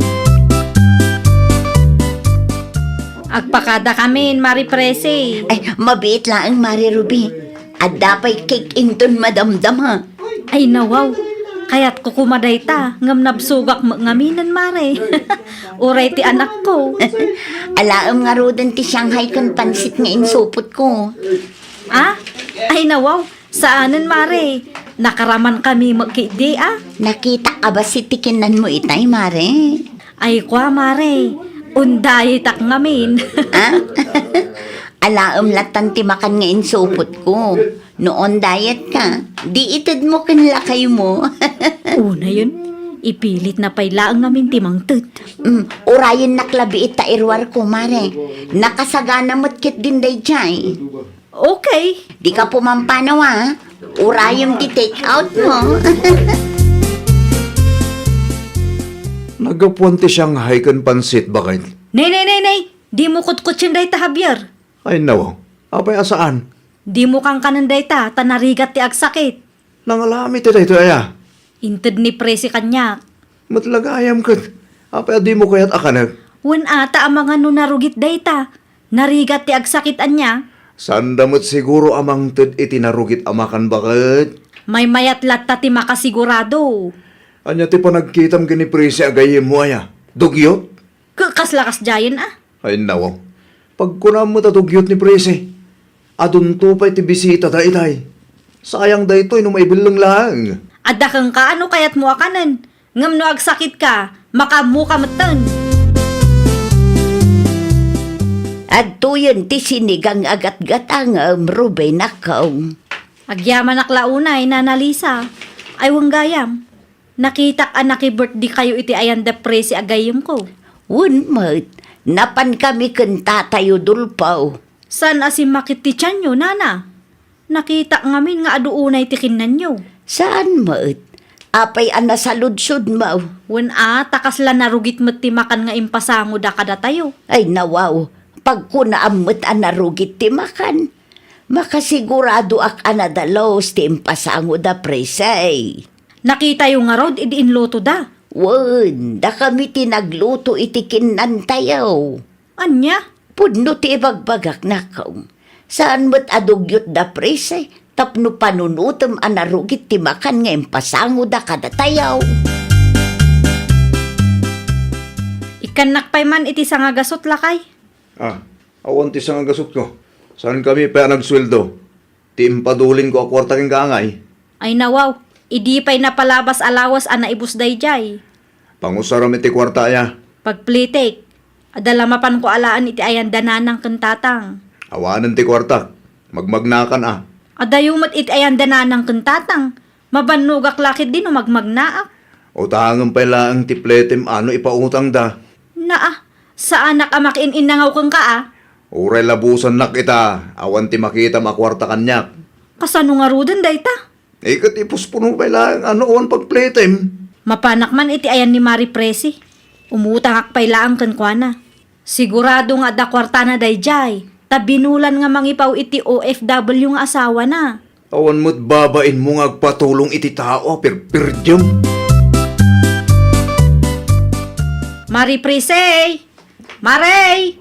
Agpakadakamin, Mari Presi. Ay, mabiit laeng, Mari Ruby. Adda pay cake inton madamdama. Ay, nawaw. Kayatko koma dayta, ngem nabsogak met ngaminen, Mare. Uray ti anakko. Alaem ngaruden ti Shanghai ken pansit nga insupotko. Ah? Ay, nawaw. Saanen, Mare. Nakaramankami met ketdi, a. Nakitak a bassit ti kinnanmo itay, Mare. Ay, kua, Mare. Undayetak ngamin. Ah? Alaem lattan ti makan nga insupotko. No on diet ka, di itedmo ken lakaymo. Unayen, ipilitna pay laeng ngamin ti mangted. Mm, urayennak labi ita iruarko, Mare. Nakasagana met ketdin daydiay. Okay. Dika pumampanaw, a. Urayem ti take out mo. Naggapuan ti Shanghai ken pansit, baket. Nay, nay, nay, nay. Dimo kutkutien dayta, Javier. Ay, nawaw. Apay a saan? Dimo kankanen dayta, ta narigat ti agsakit. Nangalami ti daytoy aya? Inted ni Presi kaniak. Met la gayam ket, apay a dimo kayat a kanek? Wen a, ta amangan no narugit dayta. Narigat ti agsakit ania? Saanda met siguro a mangted iti narugit a makan, baket. Maymayat latta ti makasigurado. Ania ti panagkitam ken ni Presi a gayyemmo aya? Dugyot? Ke-, kasla kasdiayen a? Ay, nawaw. Pagkunam met a dugyot ni Presi. Adunto pay ti bisitada itay. Sayang daytoy no maibelleng laeng. Adda kenka a no kayatmo a kanen. Ngem no agsakitka, makaammoka metten. Adtoyen ti sinigang a gatgatangem, Rubenakko. Agyamanak la unay, Nana Lisa. Ay, wen gayam. Nakitak a naki-birthday kayo iti ayan da Presi a gayyemko. Wen met, napankami ken Tatay Udolfo. Saan a simmakit ti tianyo, Nana? Nakitak ngamin nga adu unay ti kinnanyo. Saan met? Apay a nasaludsodmo? Wen a, ta kasla narugit met ti makan nga impasangoda kadatayo. Ay, nawaw, pagkunaam met a narugit ti makan. Makasiguradok a nadalus ti impasangoda, Presi. Nakitayo ngarud idi inlutoda. Wen, dakami ti nagluto iti kinnantayo. Ania? Pudno ti ibagbagak, Nakong. Saan met a dugyot da Presi tapno panunotem a narugit ti makan nga impasangoda kadatayo. Ikkannak pay man iti sangagasut, lakay. Ah, awan ti sangagasutko. Saankami pay a nagsueldo. Ti impadulinko a kuarta kenka, angay. Ay nawaw, idi pay napalabas a lawas a naibus daydiay. Pangusaram iti kuarta aya. Pagplitek, adda la mapanko alaen iti ayan da Nanang ken Tatang. Awanen ti kuartak, magmagnakan a. Adayo met iti ayan da Nanang ken Tatang, mabannogak la ketdi no magmagnaak. Utangem pay laeng ti pletem a no ipautangda. Naa, saanak a makiin-innangaw kenka a. Uray labusannak ita, awan ti makitam a kuarta kaniak. Kasano ngaruden dayta? Iket ipuspuno pay laeng a no awan pagplitem. Mapanak man iti ayan ni Mari Presi. Umutangak pay laeng kenkuana. Sigurado nga adda kuartana daydiay, ta binulan nga mangipaw iti O F W nga asawana. Awan met babainmo nga agpatulong iti tao a pirpirdiem. Mari Presi! Mari!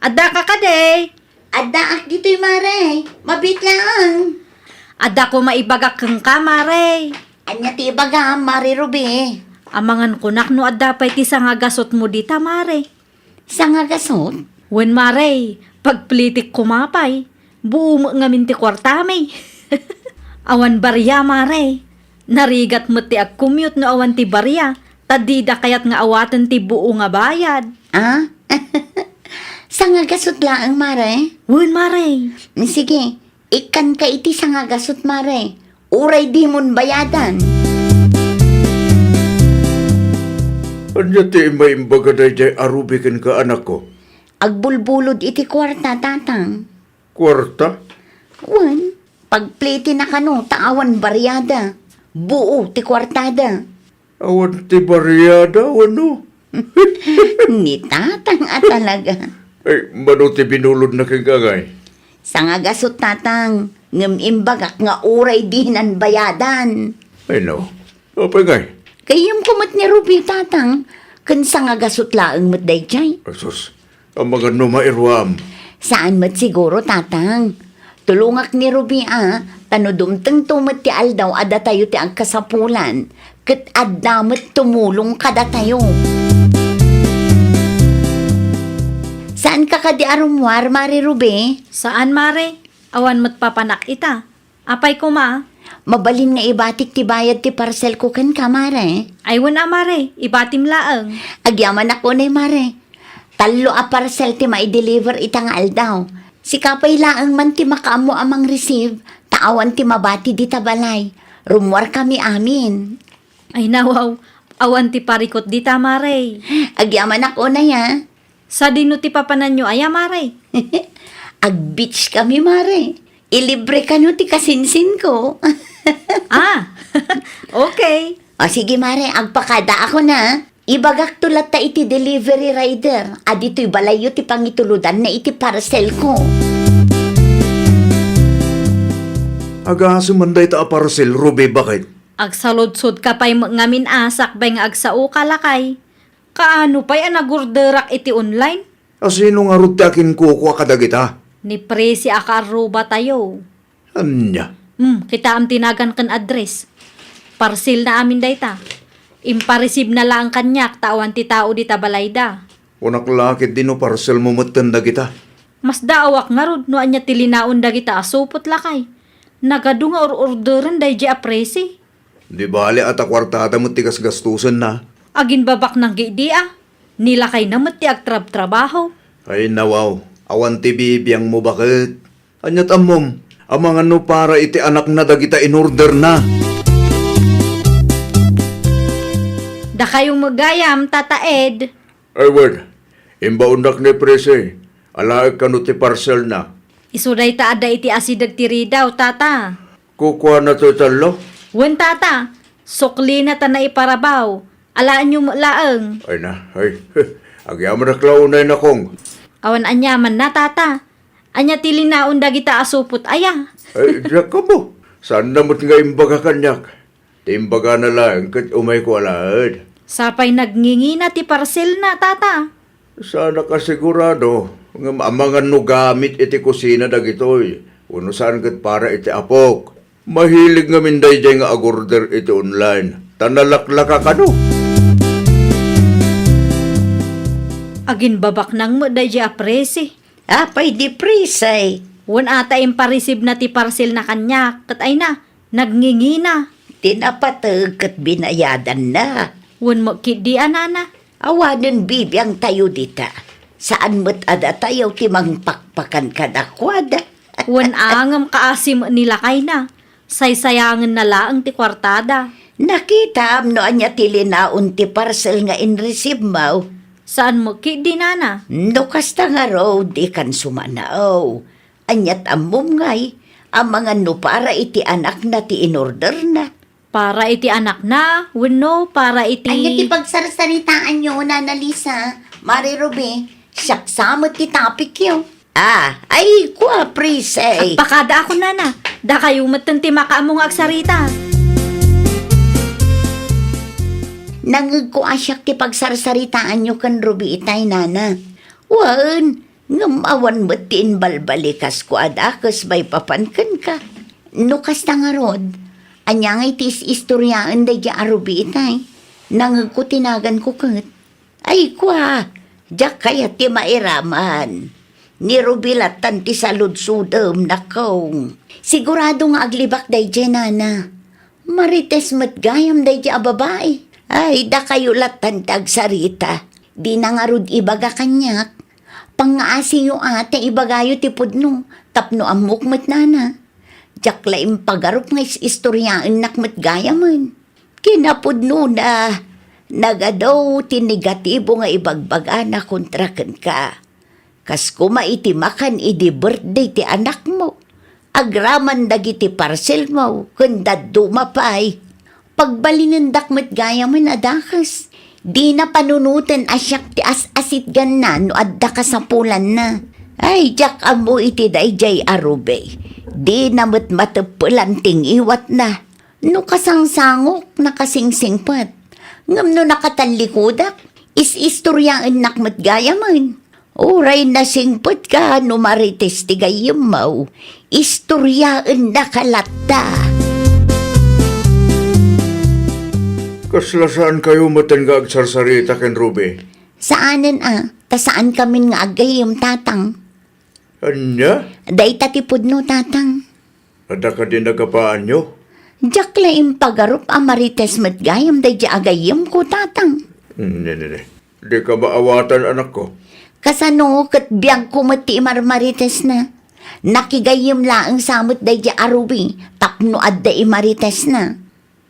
Addaka kadi? Addaak ditoy, Mare. Mabiit laeng. Adda koma ibagak kenka, Mare. Ania ti ibagam, Mare Ruby? Amangan kunak no adda pay ti sangagasutmo dita, Mare. Sangagasut? Wen, Mare. Pagplitek koma pay. Buo met ngamin ti kuartami. Awan baria, Mare. Narigat met ti agkumyot no awan ti baria, ta dida kayat nga awaten ti buo nga bayad. Ah? Sangagasut laeng, Mare? Wen, Mare. Sige, ikkanka iti sangagasut, Mare. Uray dimon bayadan. Ania ti imbaimbaga daydiay a Ruby kenka, anakko? Agbulbulod iti kuarta, Tatang. Kuarta? Wen, pagplitinna kano ta awan bariada. Buo ti kuartada. Awan ti bariada, wenno? Ni Tatang a talaga. Ay, mano ti binulodna kenka, angay? Sangagasut, Tatang, ngem imbagak nga uray dinan bayadan. Ay, no. Apay ngay? Gayyemko met ni Ruby, Tatang, ken sangagasut laeng met daydiay. Asus, amangan no mairuam. Saan met siguro, Tatang. Tulongak ni Ruby a, ta no dumtengto met ti aldaw a datayo ti agkasapulan, ket adda met tumulong kadatayo. Saanka kadi a rummuar, Mare Ruby? Saan, Mare. Awan met papanak ita. Apay koma? Mabalin nga ibatik ti bayad ti parcelko kenka, Mare. Ay, wen a, Mare. Ibatim laeng. Agyamanak unay, Mare. Tallo a parcel ti mai-deliver ita nga aldaw. Sika pay laeng man ti makaammo a mang-receive, ta awan ti mabati dita balay. Rummuarkami amin. Ay, nawaw, awan ti parikut dita, Mare. Agyamanak unay, a. Sadino ti papananyo aya, Mare? Ag-beach kami, Mare. Ilibre kano ti kasinsinko. Ah, okay. O, sige, Mare, agpakadaakon, a. Ibagakto latta iti delivery rider a ditoy balayyo ti pangituludanna iti parcelko. Agasem man dayta a parcel, Ruby, baket? Agsaludsodka pay met ngamin a sakbay nga agsaoka, lakay. Kaano pay a nagorderak iti online? A sino ngarud ti akinkukua kadagita? Ni Presi a kaarrubatayo. Ania? Hmm, kitaem ti nagan ken address. Parcelna amin dayta. Impareceive-na laeng kaniak ta awan ti tao dita balayda. Kunak la ketdi no parcelmo metten dagita. Masdaawak ngarud no ania ti linaon dagita a supot, lakay. Nagadu nga or-orderen daydiay a Presi. Di bale a ta kuartada met ti gasgastosenna. Aginbabaknang ketdi a. Ni lakayna met ti agtrabtrabaho. Ay, nawaw, awan ti bibiangmo, baket? Aniat ammom, amangan no para iti anakna dagita inorderna? Dakayo met gayam, Tata Ed. Ay, wen, imbaonnak ni Presi. Alaek kano ti parcelna. Isu dayta adda iti asideg ti ridaw, Tata. Kukuana toy tallo? Wen, Tata. Suklina ta naiparabaw. Alaenyo met laeng. Ay na, ay. Agyamanak la unay, nakong. Awan aniamanna, Tata. Ania ti linaon dagita a supot aya? Ay, diak ammo. Saanna met nga imbaga kaniak. Ti imbagana laeng ket umayko alaen. Sapay nagngingina ti parcelna, Tata. Saanak a sigurado, ngem amangan no gamit iti kusina dagitoy, wenno saan ket para iti apok. Mahilig ngamin daydiay nga agorder iti online, ta nalaklaka kano. Aginbabaknang met daydiay a Presi. Apay di Presi? Wen a ta impareceive-na ti parcelna kaniak, ket ay na, nagngingina. Ti napateg ket binayadanna. Wen met ketdi a, nana. Awanen bibiangtayo dita. Saan met a datayo ti mangpakpakan kadakuada. Wen a, ngem kaasi met ni lakayna. Saysayangenna laeng ti kuartada. Nakitaam no ania ti linaon ti parcel nga inreceive-mo? Saan met ketdi, nana. No kasta ngarud, dikan sumanaw. Aniat ammom ngay, amangan no para iti anakna ti inorderna? Para iti anakna, wenno para iti... Ania ti pagsarsaritaanyo, Nana Lisa, Mare Ruby? Siak sa met ti topicyo. Ah, ay, kua, Presi. Agpakadaakon, nana. Dakayo metten ti makaammo nga agsarita. Nangngegko a siak ti pagsarsaritaanyo ken Ruby itay, nana. Wen, ngem awan met ti imbalbalikas a dakes maipapan kenka. No kasta ngarud, ania ngay ti is-istoriaen daydiay a Ruby itay? Nangngegko ti naganko ket. Ay, kua, diak kayat ti mairaman. Ni Ruby lattan ti saludsodem, nakong. Sigurado nga aglibak daydiay, nana. Marites met gayam daydiay a babai. Ay, dakayo lattan ti agsarita. Dina ngarud ibaga kaniak. Pangngaasiyo a ta ibagayo ti pudno, tapno ammok met, nana. Diak la impagarup nga is-istoriaennak met gayamen. Kinapudnona, nagadu ti negatibo nga ibagbagana kontra kenka. Kas koma iti makan idi birthday ti anakmo, agraman dagiti parcelmo ken dadduma pay. Pagbalinendak met gayamen a dakes. Dina panunoten a siak ti as-asitganna no adda kasapulanna. Ay, diak ammo iti daydiay a Ruby. Dina met mateppelan ti ngiwatna. No kasangsangok, nakasingsingpet. Ngem no nakatallikudak, is-istoriaennak met gayamen. Uray nasingpetka no Marites ti gayyemmo, istoriaennaka latta. Kasla saankayo metten nga agsarsarita ken Ruby? Saanen a, ta saankamin nga aggayyem, tatang. Ania? Dayta ti pudno, tatang. Adda kadi nagapaanyo? Diak la impagarup a Marites met gayam daydiay a gayyemko, tatang. Ne, ne, ne. Dika maawatan, anakko. Kasano ket biagko met ti imarmaritesna? Nakigayyem laeng sa met daydi a Ruby tapno adda i Marites na.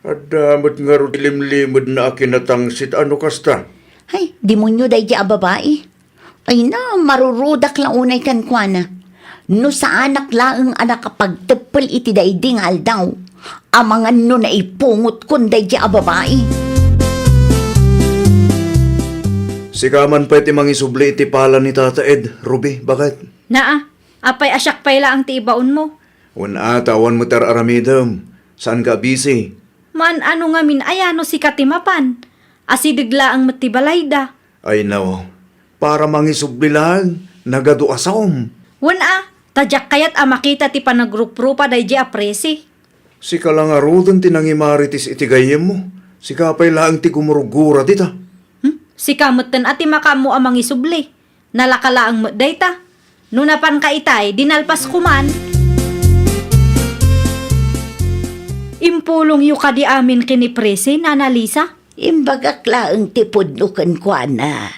Adda met ngarud ti limlimedna a kinatangsit a no kasta. Ay, demonio daydi a babai. Ay na, marurudak la unay kenkuana. No saanak laeng a nakapagteppel iti daydi nga aldaw, amangan no naipungotkon daydi a babai. Sika man pay ti mangisubli iti pala ni Tata Ed, Ruby, baket? Naa, apay a siak pay laeng ti ibaonmo? Wen a, ta awan met ar-aramidem. Saanka a busy? Maan-ano ngamin aya no sika ti mapan? Asideg laeng met ti balayda. Ay no, para mangisubli laeng, nagadu a saom. Wen a, ta diak kayat a makita ti panagruprupa daydi a Presi. Sika la ngaruden ti nangimarites iti gayyemmo. Sika pay laeng ti gumurgura dita. Hmm? Sika metten a ti makaammo a mangisubli. Nalaka laeng met dayta. No napanka itay, di nalpas koman. Impulongyo kadi amin ken ni Presi, Nana Lisa? Imbagak laeng ti pudno kenkuana.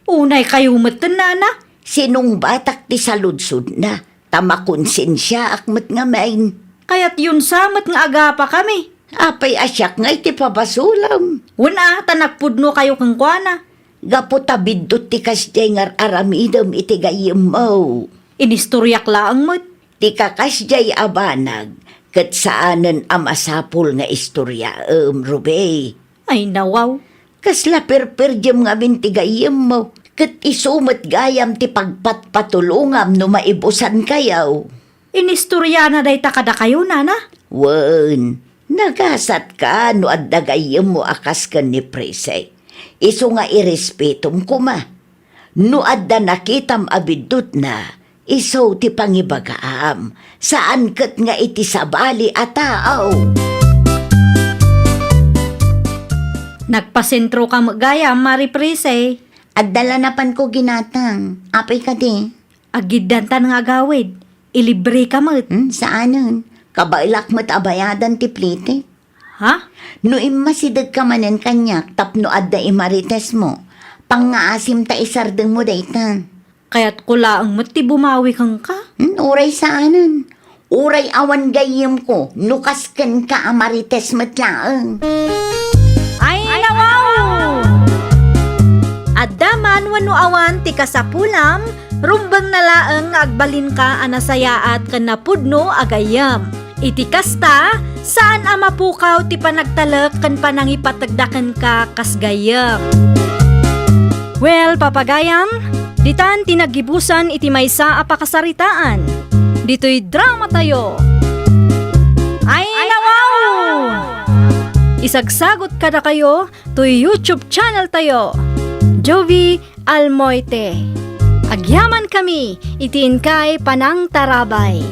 Unay kayo metten, Nana. Sinungbatak ti saludsodna, ta makonsensiaak met ngamin. Kayatyon sa met nga agapakami. Apay a siak ngay ti pabasolem? Wen a, ta nagpudno kayo kenkuana. Gapu ta biddut ti kasdiay nga ar-aramidem iti gayyemmo. Inistoriak laeng met. Ti kakasdiay a banag, ket saanen a masapul nga istoriaem, Ruby. Ay, nawaw. Kasla perperdiem ngamin ti gayyemmo, ket isu met gayam ti pagpatpatulongam no maibusankayo. Inistoriana dayta kadakayo, Nana? Wen, nagasatka no adda gayyemmo a kas ken ni Presi. Isu nga irespetom koma. No adda nakitam a biddutna, isu ti pangibagaam, saan ket nga iti sabali a tao. Nagpasentroka met gayam, Mari Presi. Adda la napanko ginatang. Apay kadi? Aggiddantan nga agawid. Ilibreka met. Hmm, saanen. Kabaelak met a bayadan ti plete. Ha? No immasidegka manen kaniak tapno adda i Maritesmo, pangngaasim ta isardengmo dayta. Kayatko laeng met ti bumawi kenka. Hmm, uray saanen. Uray awan gayyemko, no kas kenka a Marites met laeng. Ay, nawaw! Adda man wenno awan ti kasapulam, rumbengna laeng nga agbalinka a nasayaat ken napudno a gayyem. Iti kasta, saan a mapukaw ti panagtalek ken panangipategda kenka kas gayyem. Well, papagayam, ditan ti naggibusan iti maysa a pakasaritaan. Ditoy dramatayo. Ay, nawaw! Isagsagot kadakayo toy YouTube channel tayo, Jovie Almoite. Agyamankami iti inkay panangtarabay.